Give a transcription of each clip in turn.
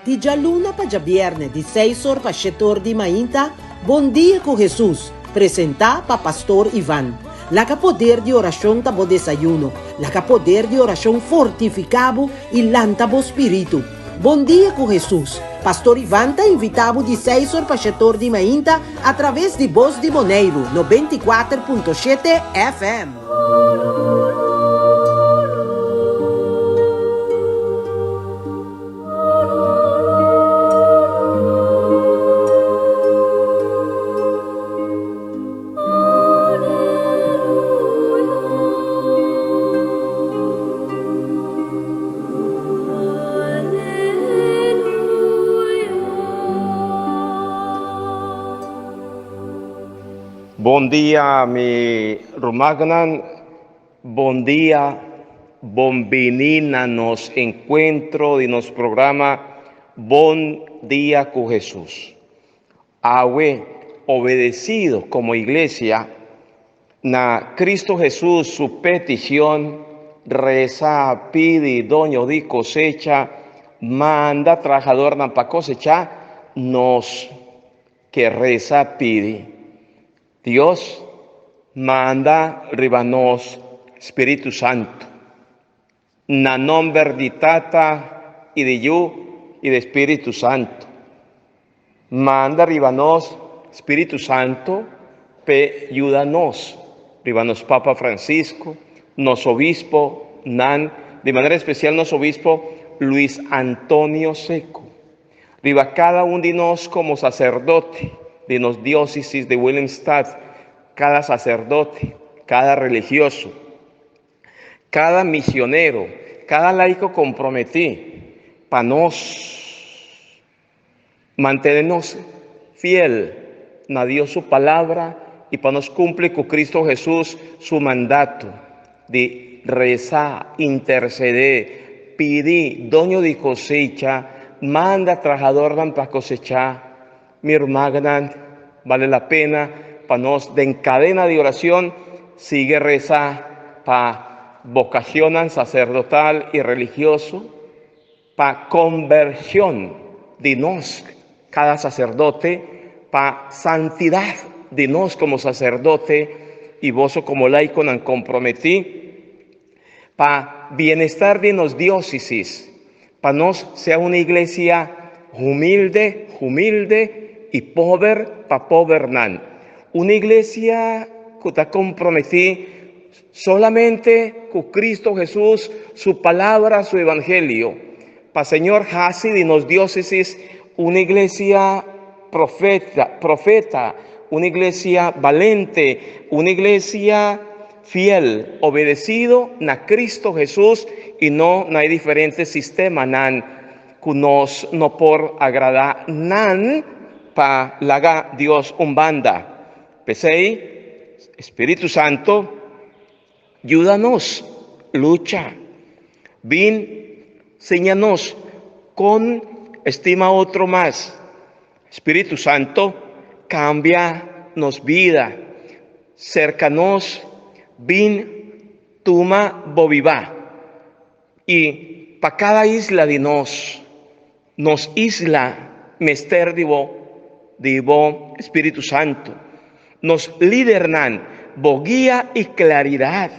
Di djaluna pa djabièrnè di seis or pa shete or di mainta, Bon Dia ku Hesus, presentá pa Pastor Ivan. Laga poder di orashon ta bo desayuno. Laga poder di orashon fortifiká bo i lanta bo spiritu. Bon Dia ku Hesus, Pastor Ivan ta invitá bo di seis or pa shete or di mainta atraves di Bos di Boneiru 94.7 FM. Bon dia mi rumannan. Bon dia, bon bini na nos encuentro di nos programa Bon Dia cu Jesus. Awe, obedecido como iglesia na Cristo Jesus su peticion, reza, pidi doño di cosecha, manda trahadornan pa cosecha, nos ke reza pidi. Dios manda riba nos Spiritu Santu. Na nomber di Tata i di Yu i di Spiritu Santu. Manda riba nos Spiritu Santu p'e yuda nos, riba nos Papa Francisco, nos Obispo nan, di manera especial nos Obispo Luis Antonio Secco. Riba kada un di nos komo saserdote di nos diósesis di Willemstad, kada saserdote, kada religioso, kada misionero, kada laiko komprometí pa nos mantene nos fiel na Dios su palabra i pa nos kumpli ku Cristo Hesus su mandato di resa, intersedé, pidi doño di kosecha manda trahadornan pa kosechá. Mi rumannan, bale la pena pa nos den kadena di oracion sigui resa pa vocacionnan sacerdotal i religioso, pa conversion di nos cada sacerdote, pa santidad di nos como sacerdote y boso como laiconan comprometi, pa bienestar di nos diócesis, pa nos sea una iglesia humilde, humilde y pober pa pobernan. Una iglesia cu ta comprometi solamente cu Cristo Jesús, su palabra, su evangelio. Pa Señor haci di nos diócesis una iglesia profeta, profeta, una iglesia valente, una iglesia fiel, obedecido na Cristo Jesús y no na e diferente sistemanan cu nos no por agrada nan pa laga Dios un banda. P'esey, Spiritu Santo yuda nos lucha. Bin siña nos con estima otro mas. Spiritu Santo cambia nos bida. Cerca nos, bin tuma bo biba. Y pa cada isla di nos, nos isla mester di bo, di bo Spiritu Santo. Nos lidernan, bo guia y claridad.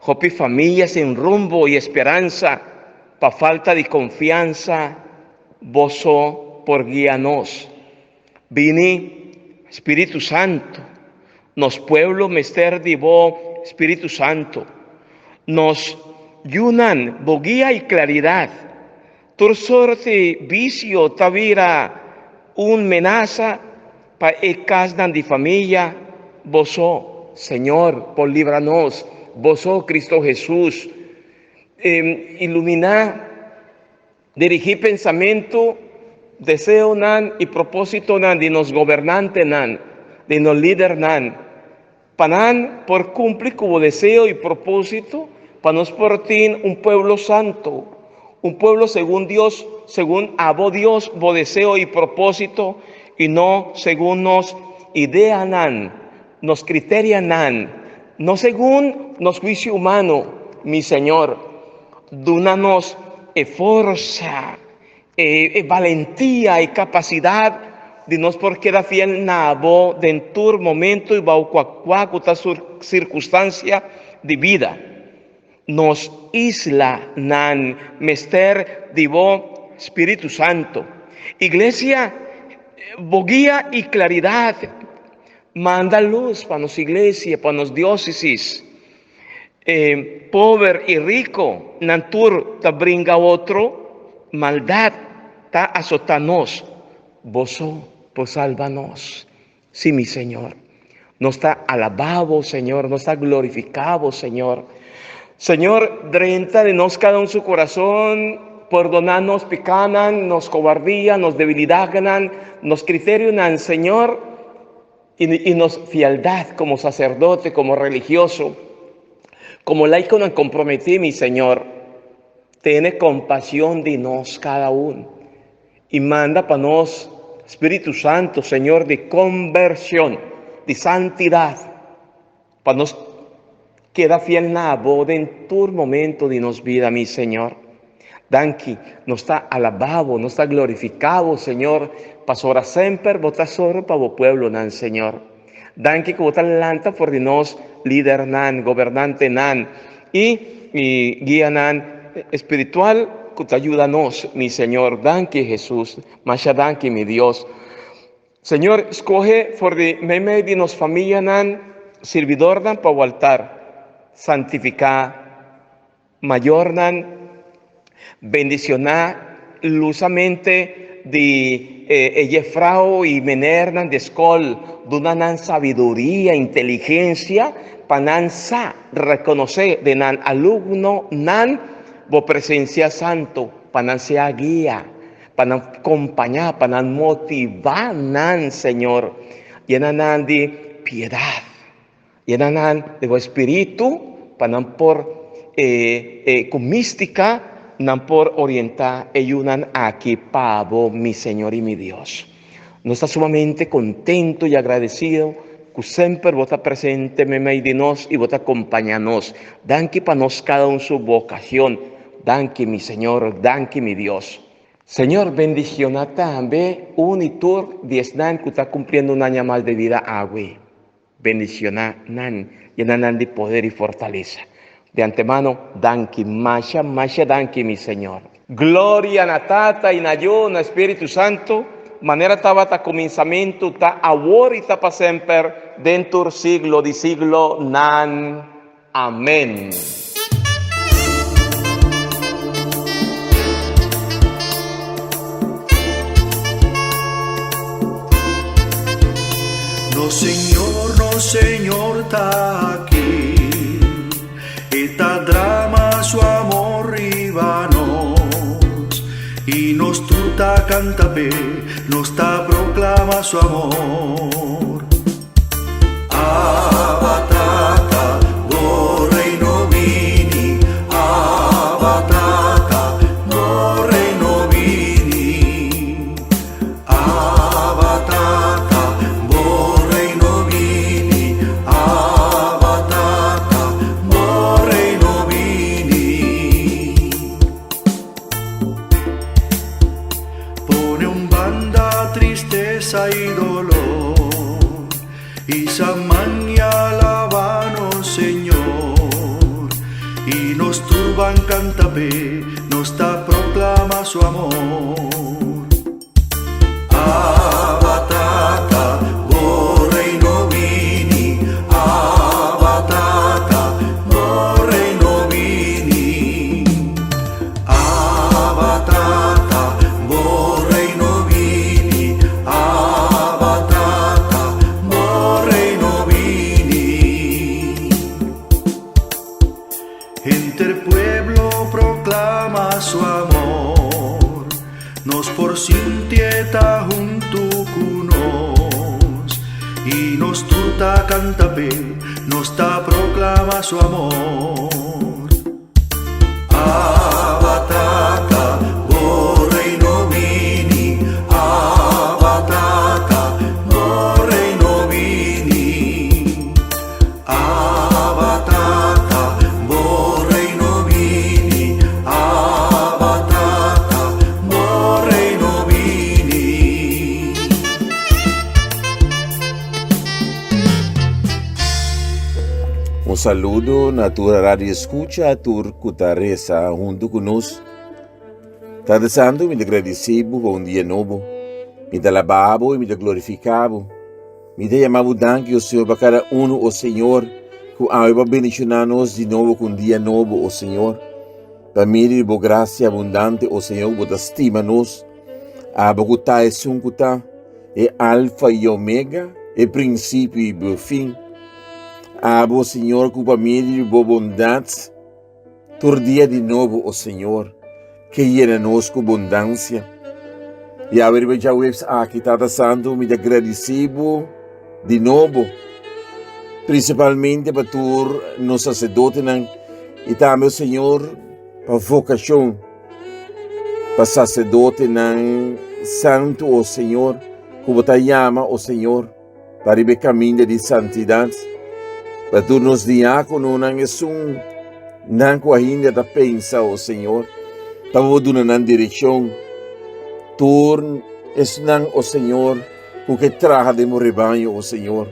Hopi familia sin rumbo y esperanza pa falta di confianza, boso por guia nos. Bini, Spiritu Santo. Nos pueblo mester di bo, Spiritu Santo. Nos yunan bo guia y claridad. Tur sorte vicio ta bira un menasa pa e casnan di familia. Boso, Señor, por libra nos. Boso, Cristo Jesus, ilumina, dirigi pensamento, deseonan y propositonan di nos gobernantenan, di nos lidernan, pa nan por cumpli cu bo deseo y proposito, pa nos por tin un pueblo santo, un pueblo segun Dios, segun abo Dios, bo deseo y proposito, y no segun nos ideanan, nos criterianan, no segun nos juicio humano, mi Señor. Duna nos e forsa. E valentia y capacidad di nos por keda fiel na Bo den tur momento y bao cuacua cu ta circunstancia di bida. Nos islanan mester di Bo Spiritu Santo. Iglesia, Bo guia y claridad manda luz pa nos iglesia, pa nos diocesis. E pober y rico nan tur ta bringa otro, maldad ta azota nos, Boso por salba nos. Sí, mi Señor. Nos ta alabá Bo, Señor, nos ta glorificá Bo, Señor. Señor, drenta den nos cada un su corazón, pordona nos picanan, nos cobardía, nos debilidadnan, nos criterionan, Señor, y nos fieldad como sacerdote, como religioso, como laiconan comprometí, mi Señor. Tene compasión di nos cada un y manda pa nos Spiritu Santo, Señor, di conversión, di santidad, pa nos keda fiel na Bo den tur momento di nos bida, mi Señor. Danki, nos ta alabá Bo, nos ta glorificá Bo, Señor, pasobra semper Bo ta soro pa Bo pueblonan, Señor. Danki ku Bo ta lanta for di nos lidernan, gobernantenan i guianan espiritual ku ta yuda nos, mi Señor. Danki, Hesus. Masha danki, mi Dios. Señor, skohe for di meimei di nos famianan sirbidornan pa bo altar, santifiká Mayornan bendicioná lusamente di e jefrou i menernan di skol, duna nan sabiduria, inteligensia pa nan sa rekonosé den nan alumnonan bo presensia santu, pa nan sea guia, pa nan kompañá, pa nan motivá nan, Señor. Yena nan di piedat. Yena nan di bo Spiritu pa nan por ku místika nan por orientá e yunan aki pa bo, mi Señor i mi Dios. Nos ta sumamente kontentu i agradesido ku semper bo ta presente meimei di nos i bo ta kompañá nos. Danki pa nos kada un su bokashon. Danki, mi Señor, danki, mi Dios. Señor bendiciona tambe un i tur di esnan ku ta kumpliendo un aña mas di bida awe. Bendiciona nan, yena nan di poder y fortaleza. De antemano, danki, masha, masha danki, mi Señor. Gloria na Tata y na Yu, na Spiritu Santo, manera tabata cuminsamentu, ta awor y ta pa semper, den tur siglo di siglonan. Amen. Nos Señor, nos Señor ta aki, E ta drama su amor riba nos, i nos tur ta canta p'e, nos ta proclama su amor. Abba Tata, bo reino bini, Abba Tata, bo reino bini. Abba Tata, bo reino bini, Abba Tata, bo reino bini. Pone un banda tristesa i dolor, i sa man i alaba nos Señor. I nos tur ban canta p'e, nos ta proclama su amor. Abba Tata, bo reino bini, Abba Tata, bo reino bini. Abba Tata, bo reino bini, Abba Tata, bo reino bini. Henter pueblo proclama su amor, nos por sintié ta huntu cu nos, y nos tur ta canta p'e, nos ta proclama su amor. Abba Tata, bo reino bini, Abba Tata, bo reino bini. Abba Tata, bo reino bini, Abba Tata, bo reino. saludo na tur radio escucha, tur ku ta resa huntu ku nos. Tata Santu, mi ta gradisí bo pa un dia nobo. Mi ta alabá bo i mi ta glorifiká bo. Mi ta yama bo danki, o Señor, pa kada unu, o Señor, ku awe bo a bendishoná nos di nobo ku un dia nobo, o Señor. Pa medio di bo grasia abundante, o Señor, ku bo ta stima nos. Abo ku ta esun ku ta, e Alfa i Omega, e prinsipio i bo fin. Abo, Señor, ku pa medio di bo bondat, Tur dia di nobo, o Señor, ke yena nos ku bondansia. I awe riba djaweps aki, Tata Santu, mi ta gradisí bo di nobo, prinsipalmente pa tur nos saserdotenan i tambe, o Señor, pa vokashon pa saserdotenan santu, o Señor, ku bo ta yama, o Señor. Pa riba e kaminda di santidat, pa tur nos diákononan, esun nan ku ainda ta pensa, o Señor, pa bo duna nan direkshon. Tur esnan, o Señor, ku ke traha den bo rebaño, o Señor,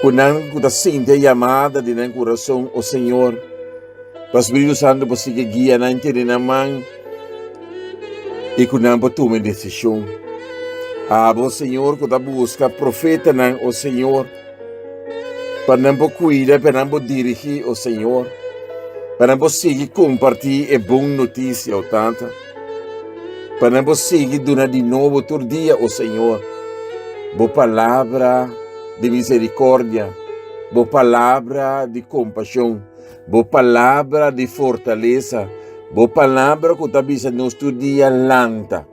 ku nan ku ta sinti e yamada di nan kurason, o Señor, Pa Spiritu Santu por sigui guia nan, tene nan man i ku nan por tuma e desishon. Abo, Señor, ku ta buska profetanan, o Señor, pa nan por kuida, pa nan por dirigí, o Señor, pa nan por sigui kompartí e bon notisia, o Tata, pa nan por sigui duna di nobo tur dia, o Señor, bo palabra di misericordia, bo palabra di kompashon. Bo palabra di fortalesa, bo palabra ku ta bisa nos tur dia lanta.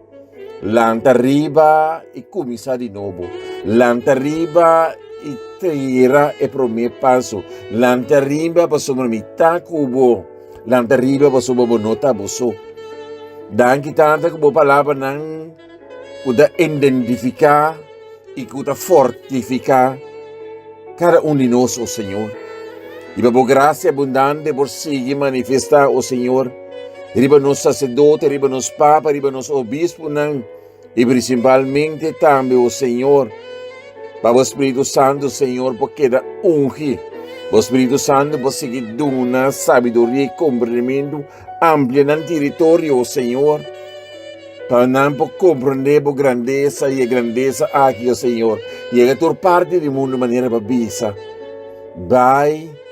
Lanta riba i kuminsá di nobo. Lanta riba i tira e promé paso. Lanta riba pasobra mi ta ku bo. Lanta riba pasobra bo no ta bo so. Danki Tata ku bo palabranan ku ta identifiká i ku ta fortifiká kada un di nos, o Señor. I pa bo grasia abundante por sigui manifestá, o Señor, riba nos saserdote, riba nos papa, riba nos obispunan, i prinsipalmente tambe, o Señor, pa bo Spiritu Santu, Señor, por keda ungi. Bo Spiritu Santu por sigui duna sabiduria i komprendimentu, amplia nan teritorio, o Señor. Pa nan por komprendé bo grandesa i e grandesa aki, o Señor, yega tur parti di mundu manera pa bisa, Bai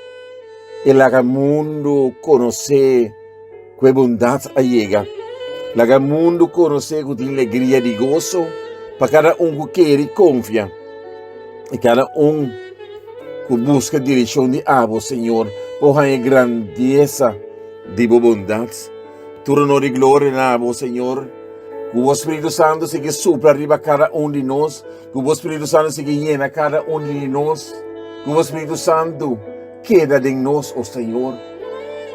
i laga mundu konosé ku e bondat a yega. Laga mundu konosé ku tin legria di goso pa kada un ku kere i konfia, i kada un ku buska direkshon di abo, Señor, por haña e grandesa di bo bondat. Tur honor i gloria na bo, Señor. Ku bo Spiritu Santu sigui supla riba kada un di nos. Ku bo Spiritu Santu sigui yena kada un di nos. Ku bo Spiritu Santu keda den nos, o Señor.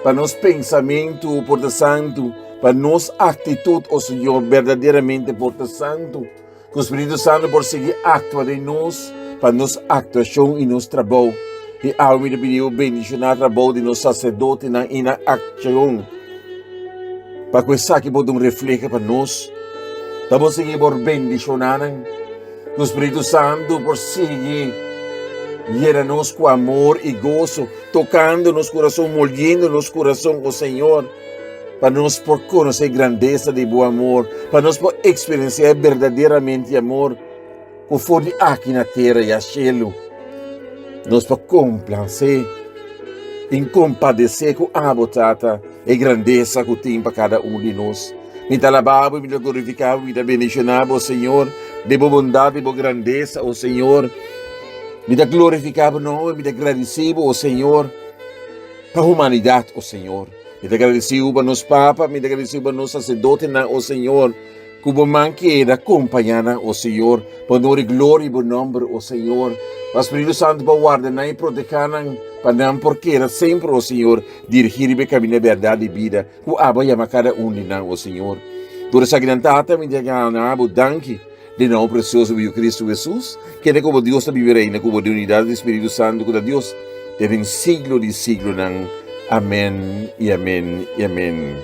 Pa nos pensamentu por ta santu, pa nos aktitut, o Señor, berdaderamente por ta santu. Ku Spiritu Santu por sigui aktua den nos pa nos aktuashon i nos trabou. I awe mi ta pidi bo bendishoná trabou di nos saserdotenan i nan akshon, pa ku esaki por ta un refleho pa nos. Pa bo sigui por bendishoná nan. Ku Spiritu Santu por sigui yena nos ku amor i goso, tokando nos kurason, moldiendo nos kurason, o Señor. Pa nos por konosé grandesa di bo amor, pa nos por eksperensiá e berdaderamente amor ku for di aki na tera i a shelu. Nos por komplasé i kompadesé ku abo, Tata, e grandesa ku tin pa kada un di nos. Mi ta alabá bo i mi ta glorifiká bo, mi ta bendishoná bo, Señor, den bo bondat i bo grandesa, o Señor. Mi ta glorifiká bo nòmber, mi ta gradisí bo, o Señor. Pa humanidat, o Señor. Mi ta gradisí bo pa nos papa, mi ta gradisí bo pa nos saserdotenan, o Señor, ku bo man keda kompañá nan, o Señor, pa honor i gloria di bo nòmber, o Señor. Pa Spiritu Santu por warda nan i protehá nan, pa nan por keda semper, o Señor, dirigí riba e kaminda di bèrdat i bida, ku abo a yama kada un di nan, o Señor. Tur esakinan, Tata, mi ta gana bo danki. Den nomber precioso di Cristo Jesus, kende como Dios ta biba i reina cu bo den unidad di Spiritu Santo cu ta Dios te den siglo di siglonan. Amen i amen i amen.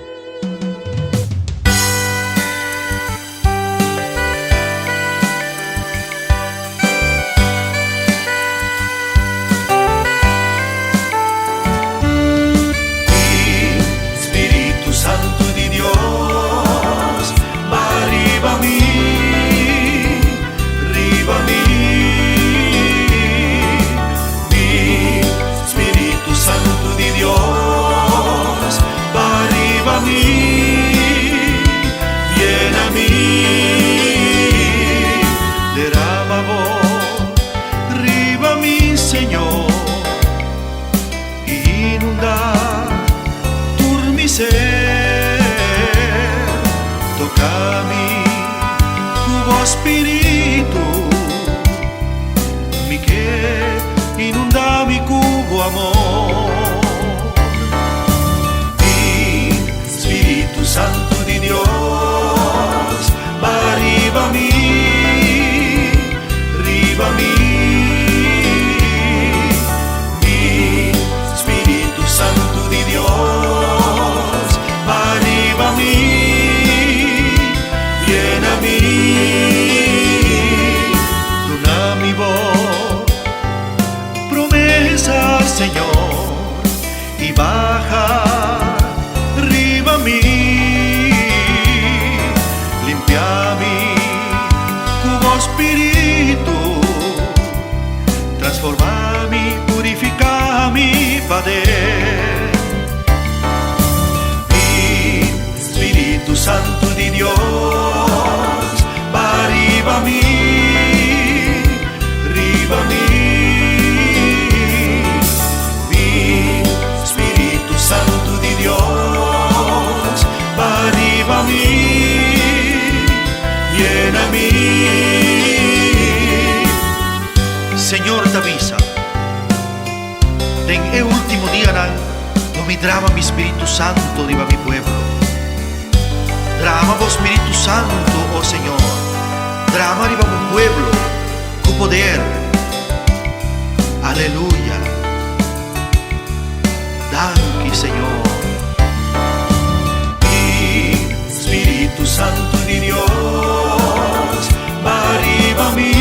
Yena mi ku bo spiritu, mi ke inundá mi ku bo amor. Bin, Spiritu Santu di Dios, ba riba mi, riba mi. Bin, Spiritu Santu di Dios, ba riba mi, yena mi. Duna mi bo promesa, Señor, i baha riba mi. Limpia mi ku bo spiritu, transformá mi, purifiká mi, Padre. Bin, Spiritu Santu di Dios, ba riba mi, riba mi. Bin, Spiritu Santu di Dios, ba riba mi, yena mi. Señor ta bisa, Den e último dianan lo mi drama mi Spiritu Santu riba mi pueblo. Drama bo Spiritu Santu, o Señor, drama riba bo pueblo ku poder. Aleluya. Danki, Señor. Bin, Spiritu Santu di Dios, ba riba mi,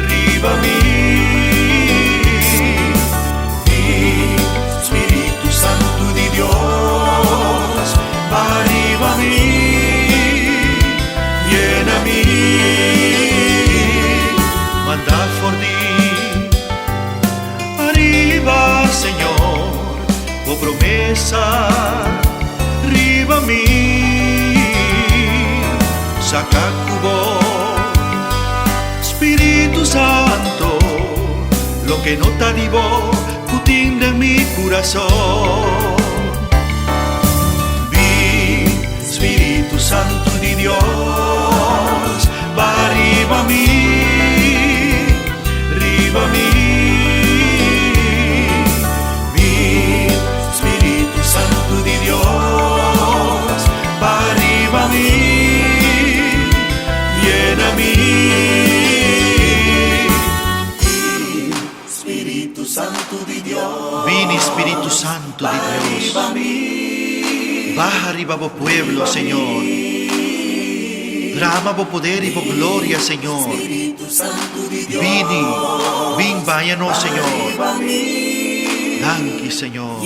riba mi. Bin, Spiritu Santu di Dios, ba riba mi, yena mi. Manda for di ariba, Señor, bo promesa riba mi. Saka ku bo Spiritu Santu loke no ta di bo ku tin den mi kurason. Bin, Spiritu Santu di Dios, ba riba mi, riba mi. Bin, Spiritu Santu di Dios, ba riba mi, yena mi. Bin, Spiritu Santu di Dios, Bini Spiritu Santu di Dios. Baha riba bo pueblo, Señor. Drama bo poder i bo gloria, Señor. Bini, bin baña nos, Señor. Danki, Señor.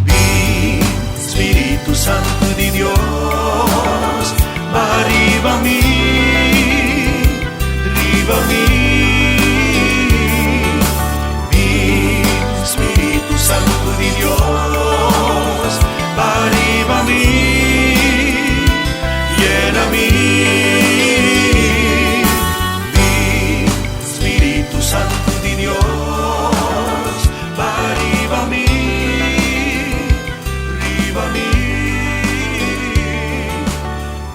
Bin, Spiritu Santu di Dios, ba riba mi, riba mi. Bin, Spiritu Santu di Dios, ba riba mi, yena mi. Bin, Spiritu Santu di Dios, ba riba mi, riba mi.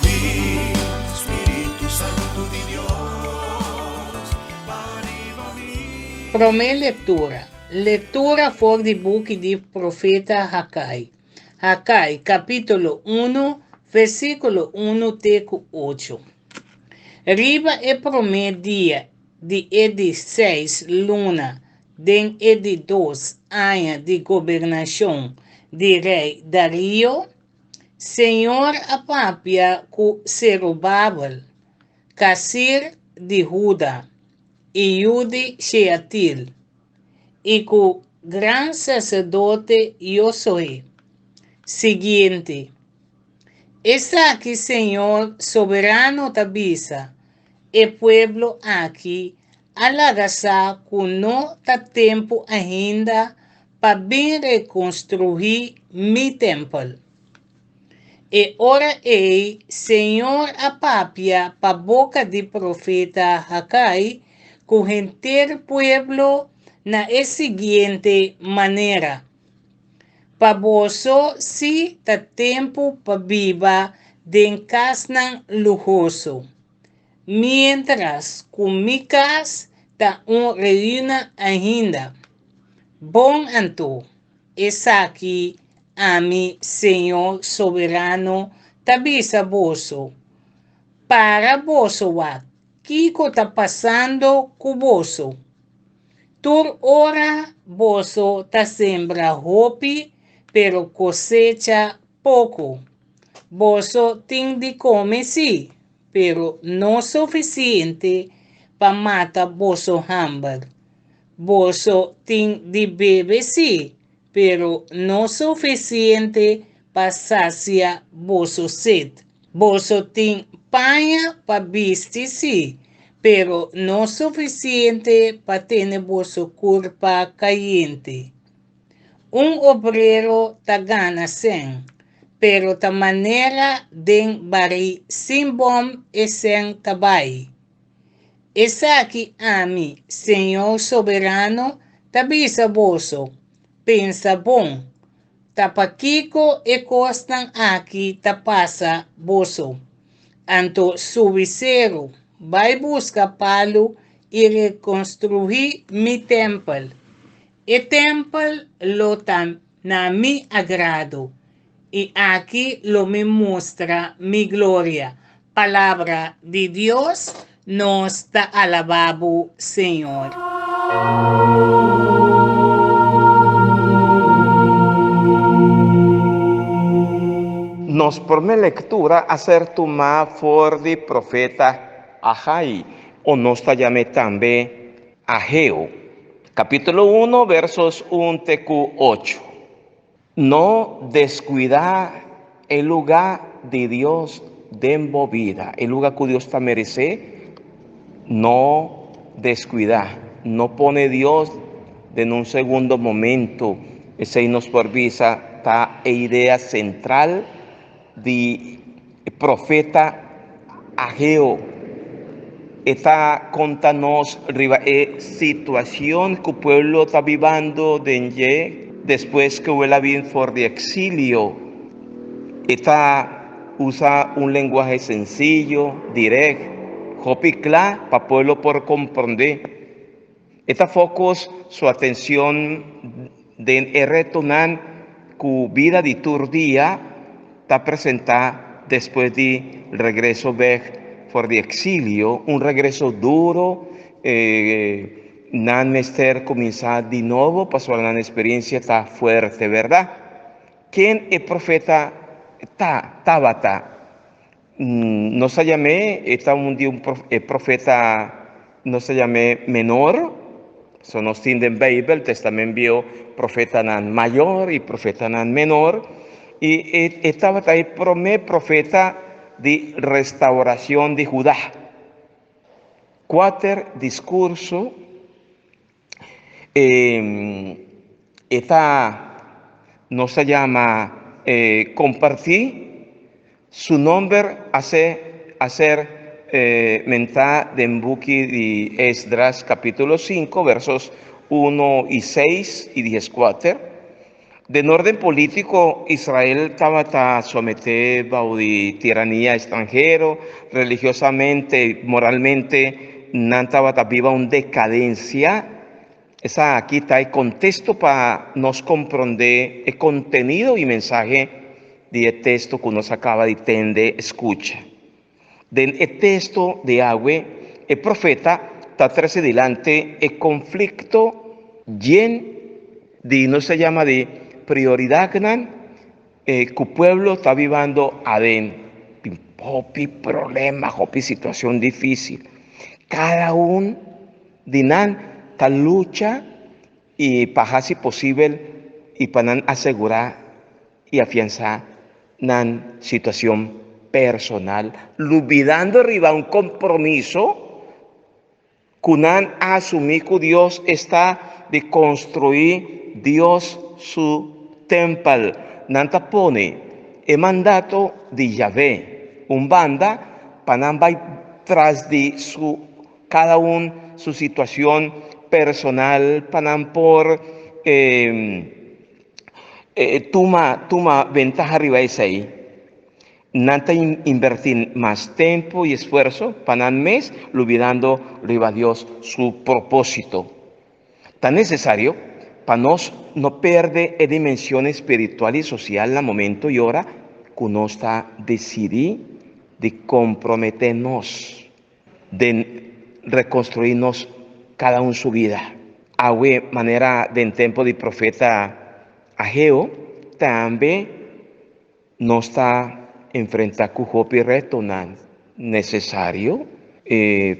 Bin, Spiritu Santu di Dios, ba riba mi. Promé lektura. Lektura for di buki di profeta Hagai. Hagai, kapítulo 1, versíkulo 1 te ku 8. Riba e promé dia di e di seis luna den e di dos aña di gobernashon di rei Darío, Señor a papia ku Zerubabel, kasir di Huda, i yu di Sheatil, i ku gran saserdote Yosue, siguiente, Esaki Señor Soberano ta bisa, E pueblo aki a laga sa ku no ta tempu ainda pa bin rekonstruí mi tèmpel. E ora ei Señor a papia pa boka di profeta Hagai ku henter pueblo na e siguiente manera. Pa boso sí ta tempu pa biba den kasnan luhoso, miéntras ku mi kas ta un ruina ainda. Bon anto, esaki ami, Señor Soberano, ta bisa boso, Para boso wak kiko ta pasando ku boso. Tur ora boso ta sembra hopi, pero kosecha poko. Boso tin di kome sí, pero no sufisiente pa mata boso hamber. Boso tin di bebe sí, pero no sufisiente pa sasia boso set. Boso tin paña pa bisti sí, pero no sufisiente pa tene boso kurpa kayente. Un obrero ta gana sèn, pero ta manera den barí sin bòm e sèn ta bai. Esaki ami, Señor Soberano, ta bisa boso, Pensa bon, ta pakiko e kosnan aki ta pasa boso? Anto subi seru, bai buska palu i rekonstruí mi tèmpel. E tèmpel lo ta na mi agrado, i aki lo mi mustra mi gloria. Palabra di Dios. Nos ta alabá bo, Señor. Nos promé lektura a ser tumá for di profeta Hagai, o nos ta yam'é tambe Ageo, capítulo uno, versos un te cu ocho. No descuidá e lugá di Dios den bo bida, e lugá cu Dios ta merecé, no descuidá, no pone Dios den un segundo momento. Esey nos por bisa ta e idea central di e profeta Ageo. E ta konta nos riba e situashon ku pueblo ta bibando den dje despues ku el a bin for di eksilio. E ta usa un lenguahe sensiyo, dirèk, hopi kla pa pueblo por komprondé. E ta focus su atencion den e retonan cu bida di tur dia ta presenta despues di regreso bek for di exilio, un regreso duro, nan mester cuminsa di nobo pasobra nan experiencia ta fuerte, berdad? Ken e profeta ta, tabata? Nos a yam'é, e ta un di un e profeta, nos a yam'é menor, so nos tin den Beibel, Testament Bieu, profetanan mayor i profetanan menor, i e e tabata e promé profeta di restauracion di Judá. Kuater diskurso E e ta nos ta yama e kompartí su nomber a ser a ser mentá den buki di Esdras kapítulo sinku versos uno i seis i dieskuater. Den orden polítiko Israel tabata someté bou di tirania estranhero, religiosamente, moralmente nan tabata biba un dekadensia. Esaki ta e kontesto pa nos komprondé e kontenido i mensahe di e testo ku nos a kaba di tende skucha. Den e testo di awe, e profeta ta trese dilanti e konflikto yen di nos ta yama di prioridatnan ku pueblo ta bibando aden. Tin hopi problema, hopi situashon difísil. Kada un di nan ta lucha i pa hasi posibel i pa nan asegurá i afiansá nan situacion personal, lubidando riba un compromiso cu nan a asumí cu Dios, esta di construí Dios su tempel. Nan ta pone e mandato di Yahvé un banda pa nan bai tras di su cada un su situacion personal pa nan por. Tuma tuma bentaha riba esei. Nan ta invertí mas tempu i esfuerso pa nan mes, lubidando riba Dios su propósito. Ta nesesario pa nos no perde e dimension espiritual i sosial na momento i ora ku nos ta desidí di komprometé nos den rekonstruí nos kada un su bida. Awe, manera den tempu di profeta Ageo, tambe nos ta enfrentá ku hopi retonan nesesario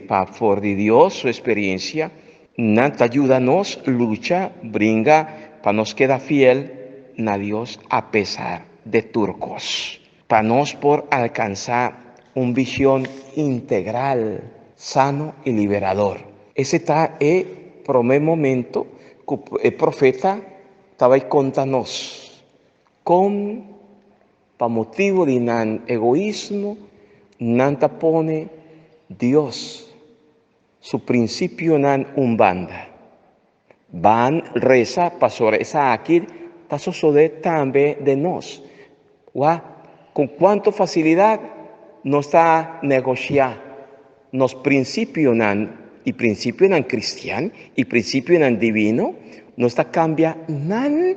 pa for di Dios su eksperiensia. Nan ta yuda nos lucha, bringa pa nos keda fiel na Dios apesar de tur kos. Pa nos por alkansá un vision integral, sano i liberador. Ese ta e promé momento ku e profeta ta bai konta nos kon pa motibu di nan egoismo nan ta pone Dios su prinsipionan un banda. Ban resa pasobra esaki ta sosodé tambe den nos. Wak ku kuantu fasilidat nos ta negoshiá nos prinsipionan i prinsipionan kristian i prinsipionan divino, nos ta kambia nan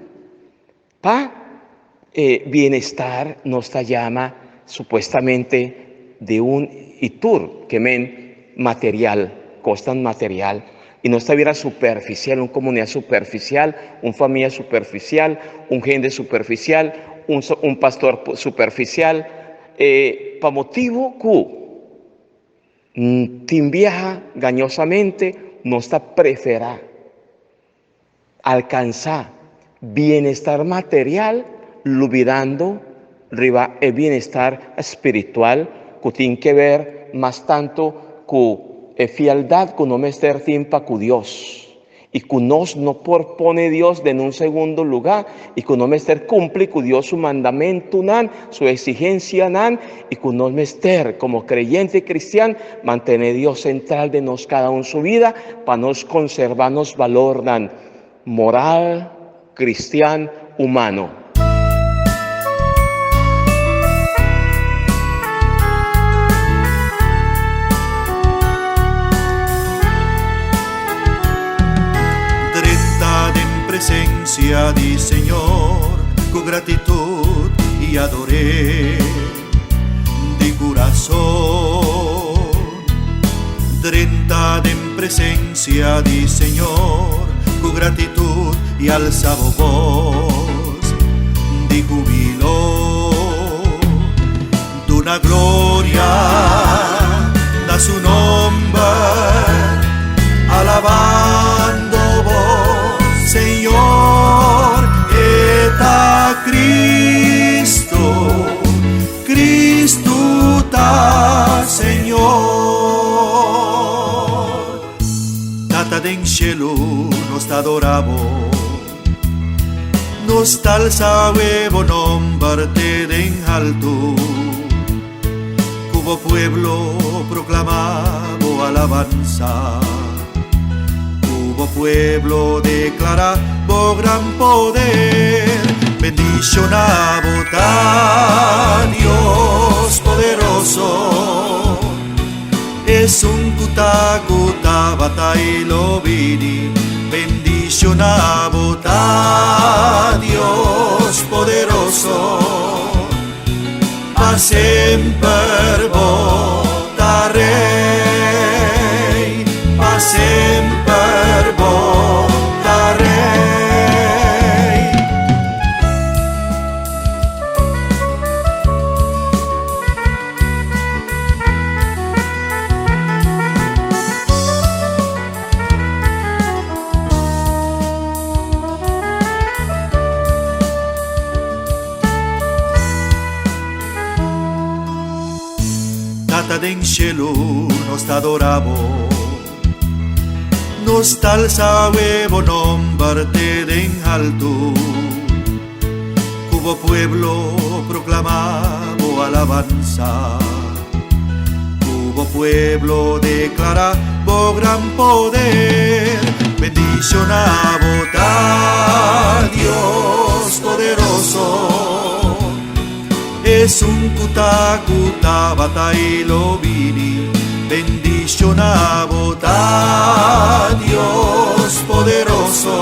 pa e bienestar nos ta yama supuestamente di un i tur ke men material, kosnan material, i nos ta bira superfisial, un komunidat superfisial, un famia superfisial, un hende superfisial, un un pastor superfisial, e pa motibu ku tin biaha gañosamente nos ta preferá. Alkansá bienestar material lubidando riba e bienestar spiritual ku tin ke ber mas tantu ku e fieldat ku no mester tin pa ku Dios i ku nos no por pone Dios den un segundo lugá i ku no mester kumpli ku Dios su mandamentunan, su eksigensianan i ku nos mester komo kreyente kristian Mantené Dios sentral den nos kada un su vida pa nos konservá nos balornan moral, kristian, humano. Drenta den presencia di Señor cu gratitud y ador'é. Di kurason drenta den presensia di Señor ku gratitut i alsa bo bos di hubilo. Duna gloria na su nomber, alabando bo Señor, e ta Cristo. Cristo ta Señor. Tata den cielo nos ta adora bo. Nos ta alza bo nomber te den alto. Cu bo pueblo proclama bo alabanza. Cu bo pueblo declara bo gran poder. Bendiciona bo ta Dios poderoso. Esun cu ta cu tabata y lo bini. Bendiciona bo ta Dios poderoso. Pa semper bo ta rey, pa semper bo ta rey. Tata den shelu nos ta adora bo, nos ta alsa bo nomber te den haltu, ku bo pueblo proklama bo alabansa, ku bo pueblo deklara bo gran poder. Bendiciona bo ta Dios poderoso Esun ku ta ku tabata i lo bini Bendiciona bo ta Dios poderoso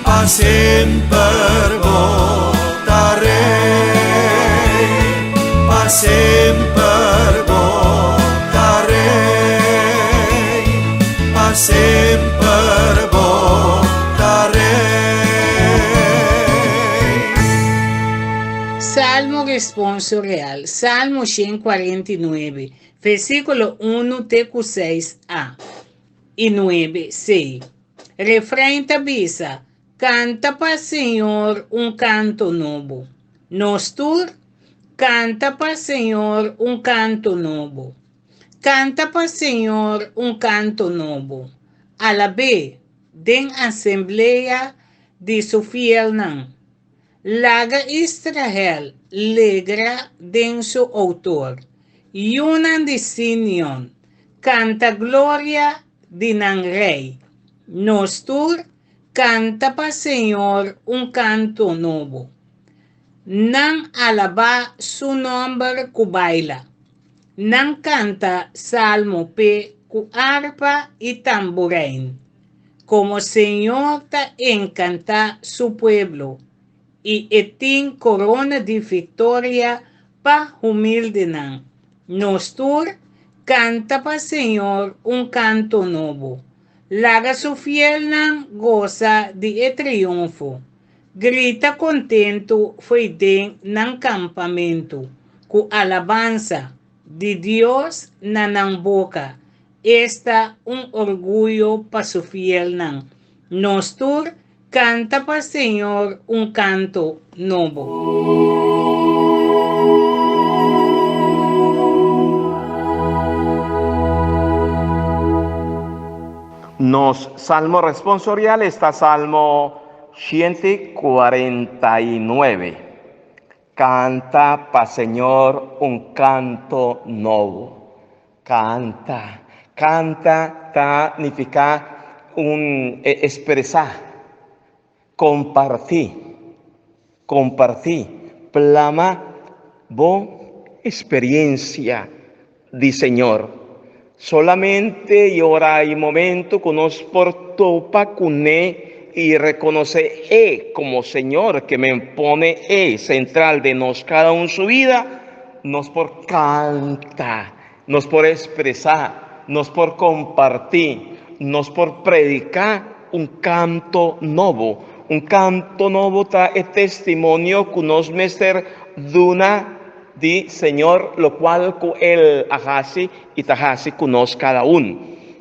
Pa semper bo ta Rey Pa semper bo ta Rey Pa semper bo ta Rey. Salmo Responso Real, Salmo 149, versíkulo 1 te ku 6 a i 9 c. Refrein ta bisa, Kanta pa Señor un kanto nobo. Nos tur, kanta pa Señor un kanto nobo. Kanta pa Señor un kanto nobo. Alab'é den asamblea di su fielnan. Laga Israel legra den su Outor. Yunan di Simeon, kanta gloria di nan Rei. Nos tur kanta pa Señor un kanto nobo. Nan alabá su nòmber ku baila. Nan kanta salmo p'e ku arpa i tamburein. Komo Señor ta enkantá su pueblo i e tin korona di viktoria pa humildenan. Nos tur kanta pa Señor un kanto nobo. Laga su fielnan gosa di e triunfo. Grita kontentu fo'i den nan kampamentu, ku alabansa di Dios na nan boka. Esta un orguyo pa su fielnan. Nos tur Kanta pa Señor un kanto nobo. Nos salmo responsorial esta Salmo 149. Kanta pa Señor un kanto nobo. Kanta. Kanta ta nifiká un ekspresá, kompartí, kompartí, plama bo eksperiensia di Señor. Solamente i ora i momento ku nos por topa kuné i rekonosé E komo Señor ke men pone E sentral den nos kada un su bida, nos por kanta, nos por ekspresá, nos por kompartí, nos por prediká un kanto nobo. Un kanto nobo ta e testimonio ku nos mester duna di Señor lokual ku El a hasi i ta hasi ku nos kada un.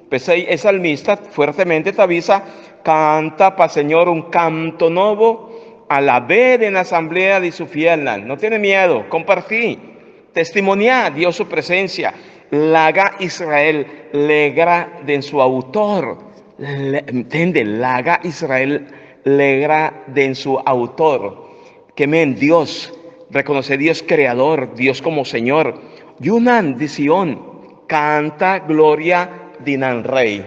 P'esei e salmista fuertemente ta bisa, Kanta pa Señor un kanto nobo, alab'é den asamblea di su fielnan. No tene miedu, kompartí, testimoniá Dios su presensia, laga Israel legra den su Outor. Ntende, laga Israel legra den su Outor. Ke men Dios, rekonosé Dios Kreador, Dios komo Señor. Yunan di Sion, kanta gloria di nan Rei.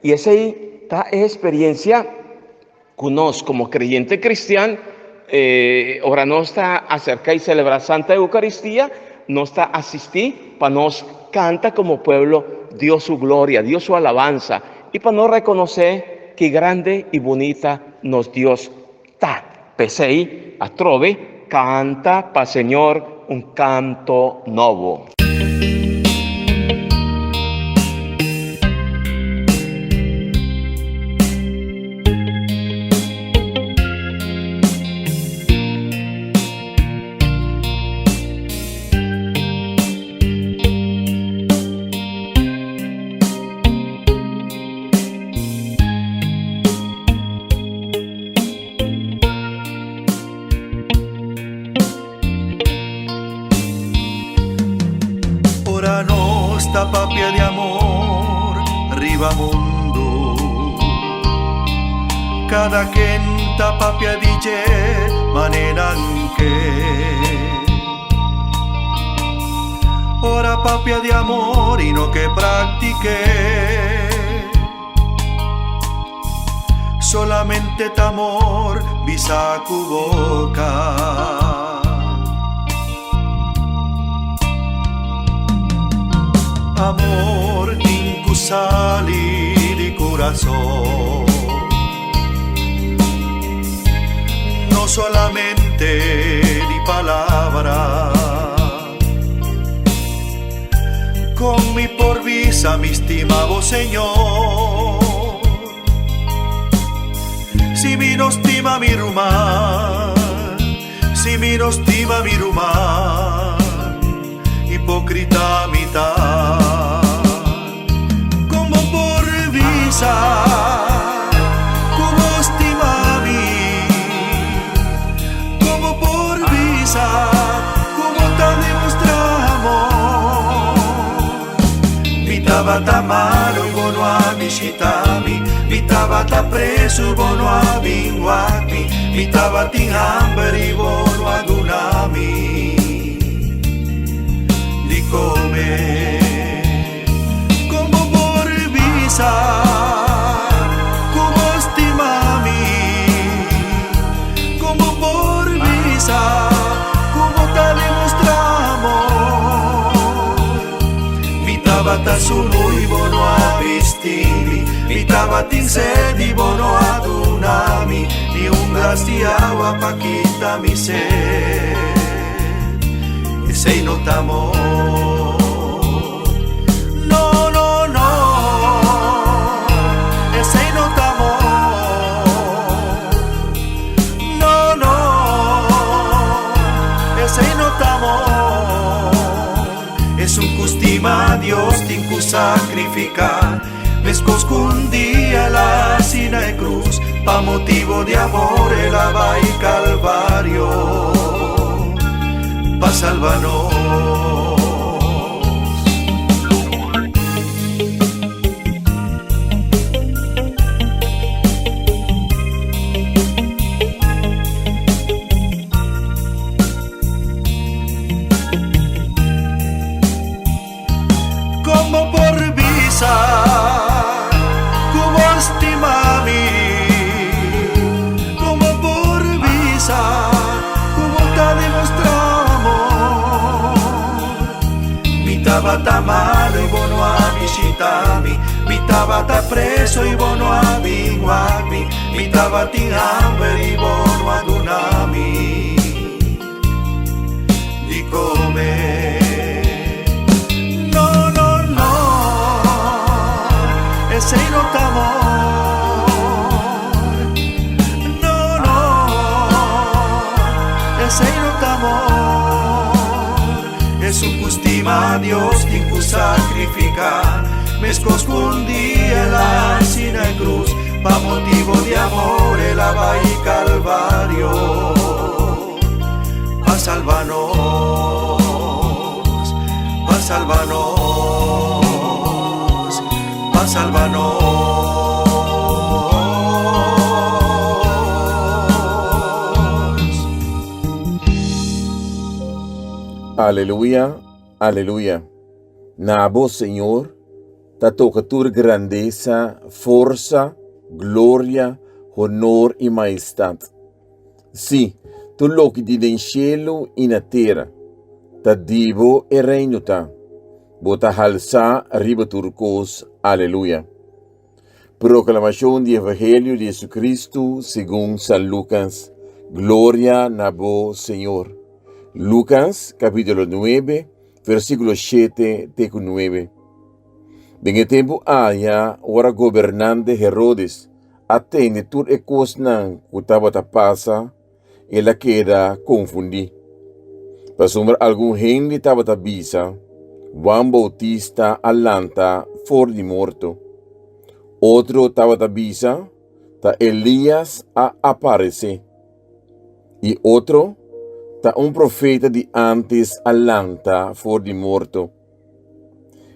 I esei ta e experiencia ku nos komo kreyente kristian, ora nos ta aserka i selebrá Santa Eukaristia, nos ta asistí pa nos kanta komo pueblo Dios su gloria, Dios su alabansa, i pa nos rekonosé ki grande i bunita nos Dios ta. P'esei, atrobe kanta pa Señor un kanto nobo. Ora nos ta papia di amor riba mundo Cada ken ta papia di dje manera nan ke Ora papia di amor y no ke practique. Solamente t'amor bisa ku boka. Amor tin ku sali di kurason. No solamente di palabra. Con mi por bisa mi stima bo Señor. Si mi no stima mi ruman, si mi no stima mi ruman, hipocrita mi ta. Con bo por bisa cu bo stima mi? Con bo por bisa cu bo ta demostra amor? Mi tabata malo y bo no a bishita mi. Mi tabata preso bo no a bin wak mi. Mi tabatin hamber y bo no a duna mi di come. Con bo por bisa cu bo stima mi? Con bo por bisa cu bo ta demostra amor? Mi tabata sunu y bo no a bisti mi. Mi tabatin sed y bo no a duna mi ni un glas di awa pa kita mi sed. Esey no ta amor. No, no, no. Esey no ta amor. No, no. Esey no ta amor. Esun cu stima Dios tin cu sacrifica. Mescos cu un dia el a haci na e cruz, pa motibo di amor el a bay Calvario, pa salba nos. Con bo por bisa cu bo stima mi? Con bo por bisa cu bo ta demostra amor? Mi tabata malo y bo no a bishita mi. Mi tabata preso y bo no a bin wak mi. Mi tabatin hamber y bo no a duna mi di come. No, no, no, esey no ta amor. No, no, esey no ta amor. Esun cu stima Dios tin cu sacrifica. Mescos cu un dia el a haci na e cruz, pa motibo di amor el a bay Calvario. Pa salba nos, pa salba nos, pa salba nos. Aleluya, aleluya. Na bo, Señor, ta toca tur grandeza, forsa, gloria, honor y majestad. Sí, tur loke tin den shelu i na tera, ta di bo e reino ta. Bo ta halsá riba tur kos. Aleluya. Proklamashon di Evangelio di Jesucristo segun San Lukas. Gloria na bo, Señor. Lukas, kapítulo 9, versíkulo 7 te ku 9. Den e tempu aya, ora gobernante Herodes a tende tur e kosnan ku tabata pasa, el a keda konfundí. Pasobra algun hende tabata bisa, Juan Boutista a lanta for di morto. Otro tabata bisa, Ta Elías a aparesé. I otro, Ta un profeta di ántes a lanta for di morto.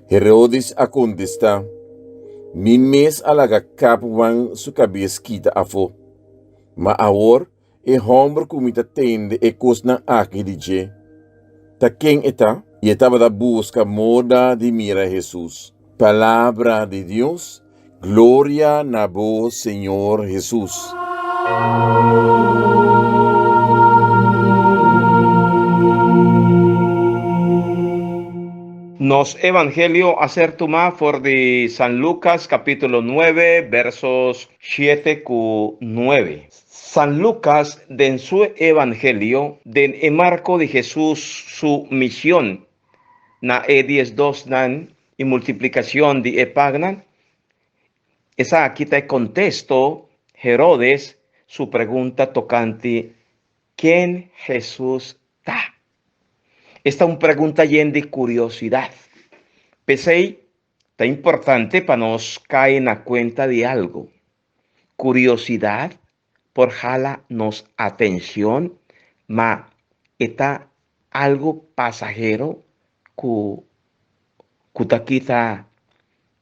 Herodes a kontestá, Mi mes a laga kap Juan su kabes kita afó. Ma awor e hòmber ku mi ta tende e kosnan aki di dje, ta ken e ta? I e tabata buska moda di mira Hesus. Palabra di Dios. Gloria na bo, Señor Hesus. Nos Evangelio a ser tumá for di San Lucas capítulo nuebe versos shete cu nuebe. San Lucas den su Evangelio den e marco di Jesús su mision na e diesdosnan y multiplicacion di e pagnan, esaki ta e contesto Herodes su pregunta tocante ken Jesús ta. Esta un pregunta yen di curiosidad. P'esey ta importante pa nos cay na cuenta di algo. Curiosidad por hala nos atencion, ma e ta algo pasahero cu cu ta kita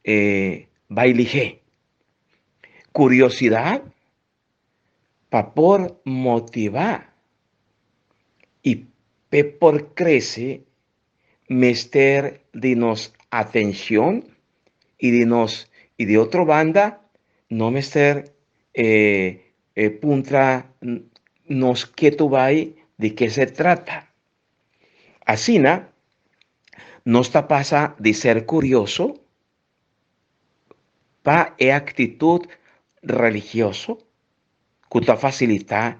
e bay lihé. Curiosidad pa por motivá i p'e por krese mester di nos atenshon i di nos i di otro banda no mester e puntra nos ketu bai di ke se trata. Asina nos ta pasa di ser kurioso pa e aktitut religioso ku ta fasilitá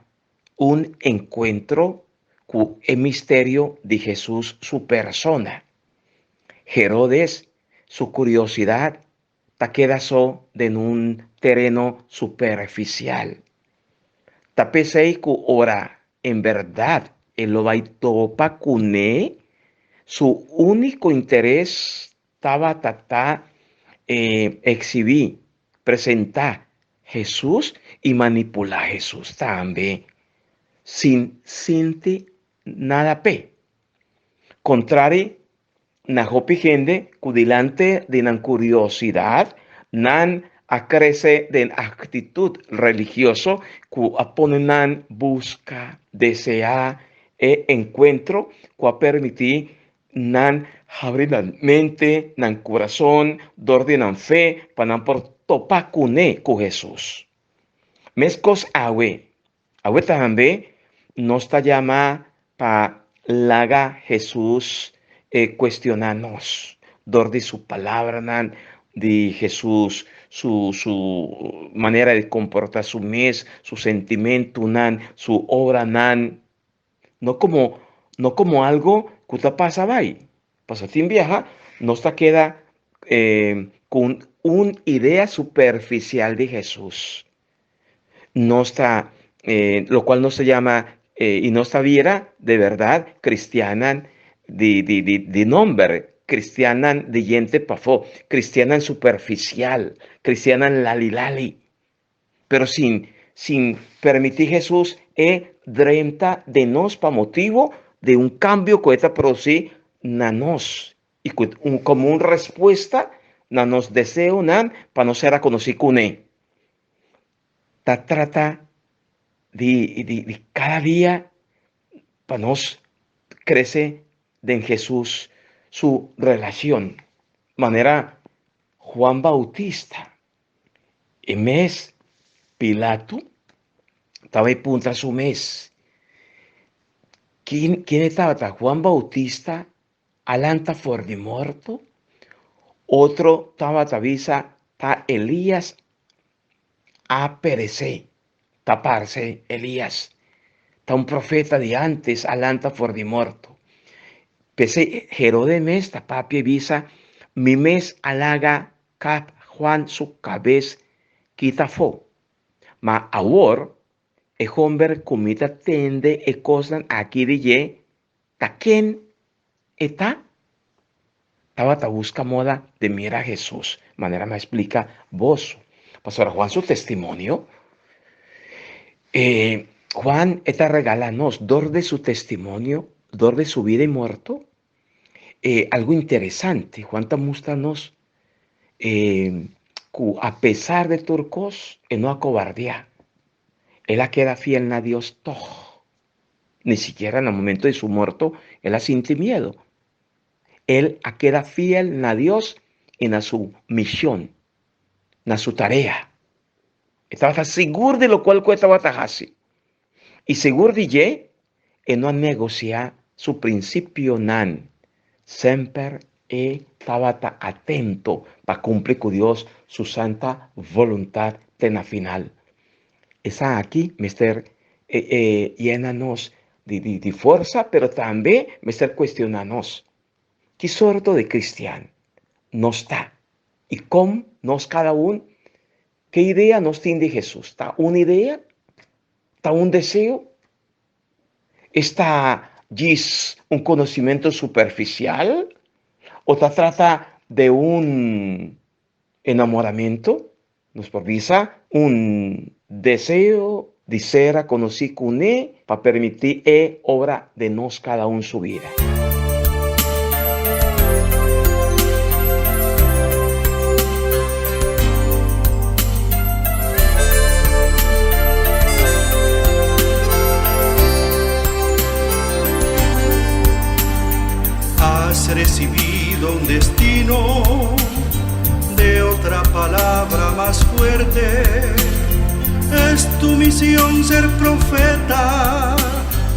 un enkuentro ku e misterio di Hesus su persona. Herodes su kuriosidat ta keda so den un tereno superfisial. Ta p'esei ku ora en bèrdat e lo bai topa kuné, su úniko interes Tabata ta exhibí, presentá, Hesus i manipulá Hesus tambe, sin sinti nada p'e. Kontrari na hopi hende ku dilante di nan kuriosidat, nan a krese den aktitut religioso ku a pone nan buska, deseá e enkuentro ku a permití Nan habri nan mente, nan kurason, dor di nan fe, pa nan por topa kuné ku Hesus. Meskos awe, awe tambe nos ta yama pa laga Hesus kuestioná nos dor di su palabranan, di Hesus su su manera di komportá su mes, su sentimentunan, su obranan. No como, no como algo cu ta pasa bay. Pasobra tin biaha nos ta keda cu un idea superficial di Hesus. Nos ta, locual nos ta yama y nos ta bira de berdad cristiannan di, di, di, di nomber, cristiannan di yente pafó, cristiannan superficial, cristiannan lali lali. Pero sin sin permití Hesus e drenta den nos pa motibu di un kambio ku e ta produsí na nos i ku un komo un respuesta na nos deseonan pa nos ser rekonosí kuné. Ta trata di di di kada dia pa nos krese den Hesus su relashon manera Juan Bautista. E mes Pilato tabata e puntra su mes, Ken ken e tabata? Juan Bautista a lanta for di morto? Otro tabata bisa ta Elias a peresé, ta parse Elias ta un profeta di antes a lanta for di morto. P'esei Herodes mes ta papia i bisa, Mi mes a laga Kap Juan su kabes kita afó. Ma awor, e homber ku mi ta tende e kosnan aki di dje, ta ken e ta? Tabata buska moda di mira Hesus, manera mi a splika boso. Pasobra Juan su testimonio, e Juan e ta regala nos dor di su testimonio, dor di su bida i morto, E algu interesante, Juan ta mustra nos e ku apesar de tur kos e no a kobardiá. El a keda fiel na Dios tòg. Ni sikiera na momento di su morto el a sinti miedu. El a keda fiel na Dios i na su mishon. na su tarea. E tabata sigur di lokual ku e tabata hasi. I sigur di dje, e no a negosiá su prinsipionan. Semper e tabata atento pa kumpli ku Dios su santa boluntat te na final. Esaki mester yena nos di forsa, pero tambe mester kuestioná nos. Ki sorto di kristian nos ta i kon nos kada un, ke idea nos tin di Hesus? Ta un idea? Ta un deseo? Esta djis un konosimentu superfisial o ta trata de un enamoramentu? Nos por bisa un deseo di sera konosí kuné pa permití e obra den nos kada un su bida. Has recibido un destino de otra palabra más fuerte. Es tu misión ser profeta,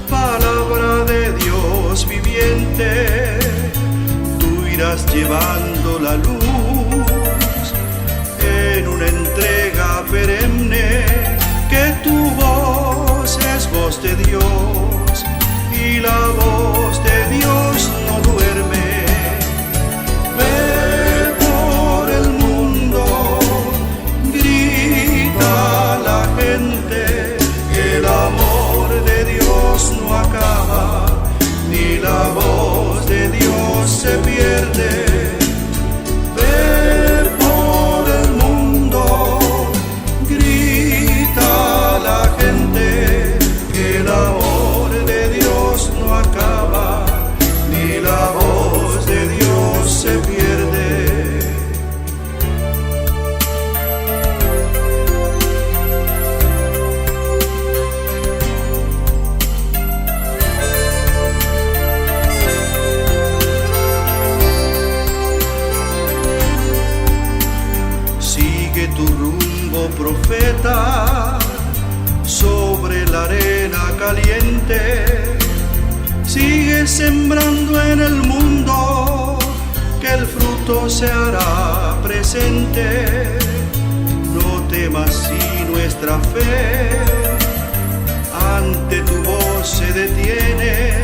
palabra de Dios viviente. Tú irás llevando la luz en una entrega perenne, que tu voz es voz de Dios y la voz de Dios no duerme. Ve por el mundo, grita a la gente que el amor de Dios no acaba, ni la voz de Dios se pierde. Ve por el mundo, grita a la gente que el amor de Dios no acaba, ni la voz de Dios se pierde. Sigue tu rumbo, profeta, sobre la arena caliente. Sigue sembrando en el mundo, que el fruto se hará presente. No temas si nuestra fe ante tu voz se detiene,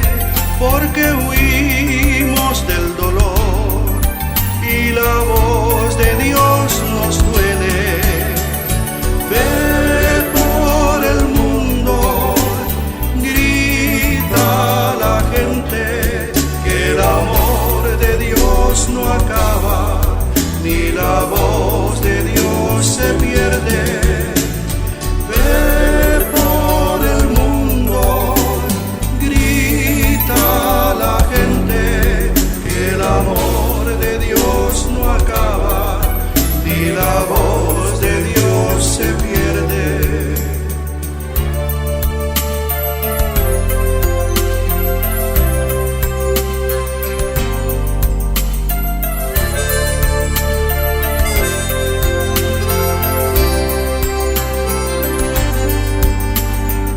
porque huimos del dolor y la voz de Dios nos duele. Ve por el mundo, grita a la gente que el amor de Dios no acaba, ni la voz de Dios se pierde. Ve por el mundo, grita a la gente que el amor de Dios no acaba, ni la voz de Dios se pierde.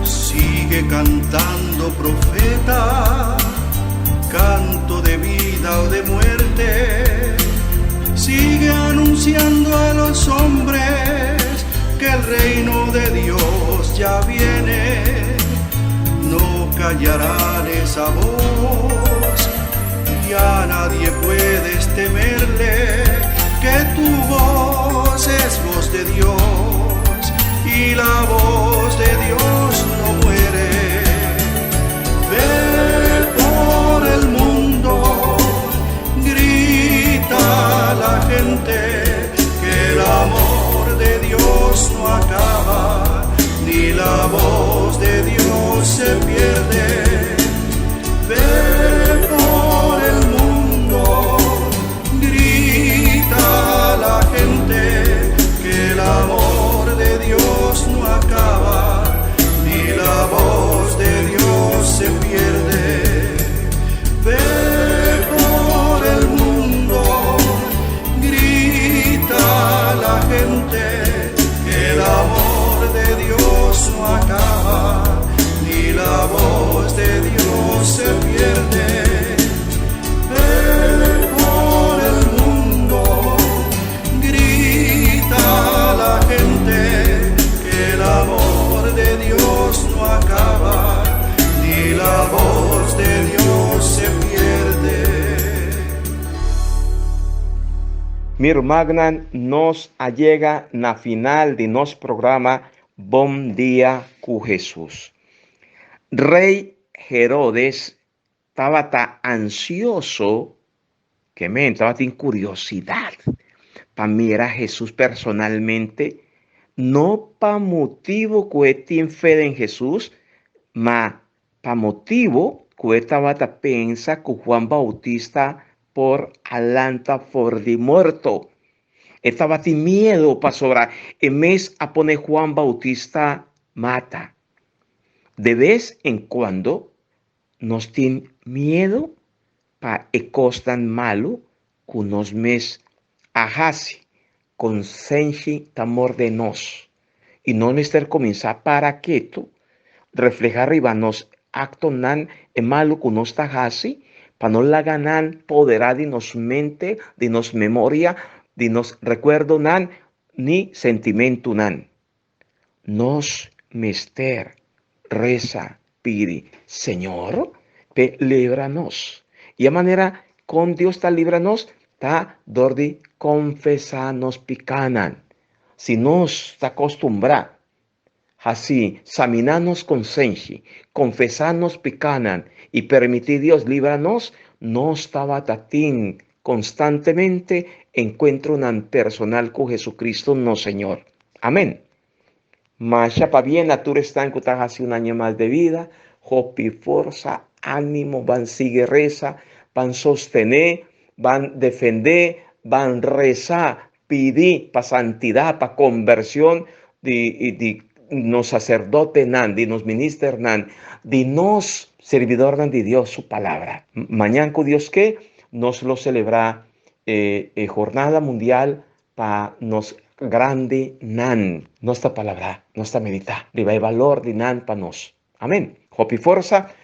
Sigue cantando, profeta, canto de vida o de muerte. Sigue anunciando a los hombres que el reino de Dios ya viene. No callarán esa voz, ya nadie puedes temerle, que tu voz es voz de Dios y la voz de Dios no muere. Ve por el mundo, grita a la gente que el amor de Dios no acaba, ni la voz de Dios se pierde. Ve Mi rumannan nos a yega na final di nos programa Bon Dia ku Hesus. Rey Herodes tabata ansioso, ke men tabatin kuriosidad pa mira Hesus personalmente, no pa motibu ku e tin fe den Hesus, ma pa motibu ku e tabata pensa ku Juan Bautista por a lanta for di morto. E tabatin miedu pasobra e mes a pone Juan Bautista mata. De bes en kuando nos tin miedu pa e kosnan malu ku nos mes a hasi, konsenshi ta morde nos i nos mester kuminsá para ketu, reflehá riba nos aktonan e malu ku nos ta hasi, pa no laga nan poderá di nos mente, di nos memoria, di nos rekuerdonan ni sentimentunan. Nos mester resa pidi Señor p'e libra nos. I e manera kon Dios ta libra nos ta dor di konfesá nos pikánan. Si nos ta kostumbrá hasi saminá nos konsenshi, konfesá nos pikánan i permití Dios libra nos, nos tabata tin konstantemente enkuentronan personal ku Jesucristo nos Señor. Amén. Masha pabien na tur esnan ku ta hasi un aña mas de vida, hopi forsa, ánimo, ban sigui resa, ban sostené, ban defendé, ban resa, pidi pa santidat, pa konbershon di di nos saserdotenan, di nos ministernan, di nos sirbidornan di Dios su palabra. Mañan ku Dios ke, nos lo selebrá e e jornada mundial Pa nos grandi nan. Nos ta palabrá, nos ta meditá riba e balor di nan pa nos. Amén. Hopi forsa.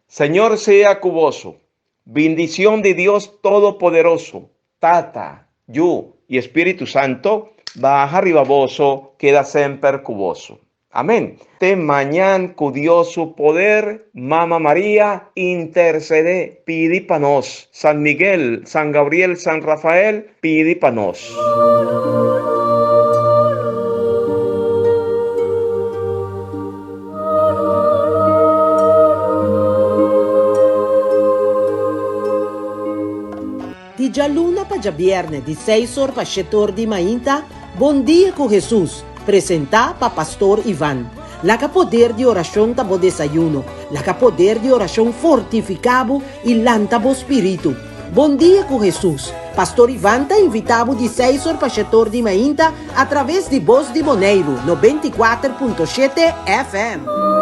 Señor sea ku boso. Bindicion di Dios Todopoderoso, Tata, Yu i Spiritu Santo, baha riba boso, keda semper ku boso. Amén. Te mañan cu Dios su poder, Mama Maria, intercede, pidi pa nos. San Miguel, San Gabriel, San Rafael, pidi pa nos. Di djaluna pa djabièrnè di seis or pa shete or di mainta, Bon Dia ku Hesus, presentá pa Pastor Ivan. Laga poder di orashon ta bo desayuno, laga poder di orashon fortifiká bo i lanta bo spiritu. Bon Dia ku Hesus, Pastor Ivan ta invitá bo di seis or pa shete or di mainta atraves di Bos di Boneiru, 94.7 FM.